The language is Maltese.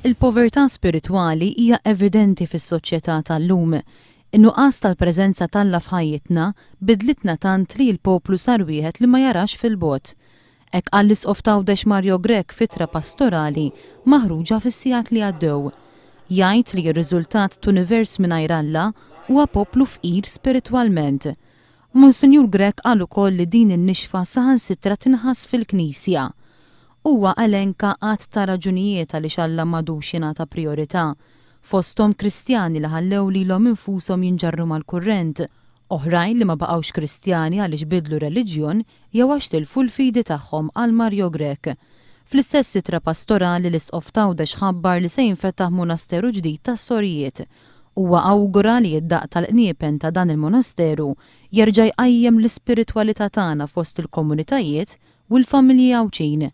Il-povertà spiritwali hija evidenti fis-soċjetà tal-lum. In-nuqqas tal-preżenza t'Alla f'ħajjitna bidlitna tant li l-poplu sar wieħed li ma jarax fil-bogħod. Hekk qal l-Isqof t'Għawdex Mario Grech f'ittra pastorali maħruġa fis-sigħat li għaddew. Jgħid li r-riżultat t'univers mingħajr Alla huwa poplu fqir spiritwalment. Monsinjur Grech qal ukoll li din in-nixfa saħansitra tinħass fil-Knisja. Huwa elenka għadd ta' raġunijiet għaliex Alla m'għadux jingħata prijorità, fosthom Kristjani li ħallew lilhom infushom jinġarru mal-kurrent, oħrajn li ma baqgħux Kristjani għaliex bidlu reliġjon jew għax tilfu l-fidi tagħhom, qal Mario Grech. Fl-istess ittra pastorali l-Isqof t'Għawdex ħabbar li se jinfetaħ monasteru ġdid tas-sorijiet. Huwa awgura li d-daqq tal-qniepen ta' dan il-monasteru jerġa' jqajjem l-ispiritwalità tagħna fost il-komunitajiet u l-familji Għawdxin.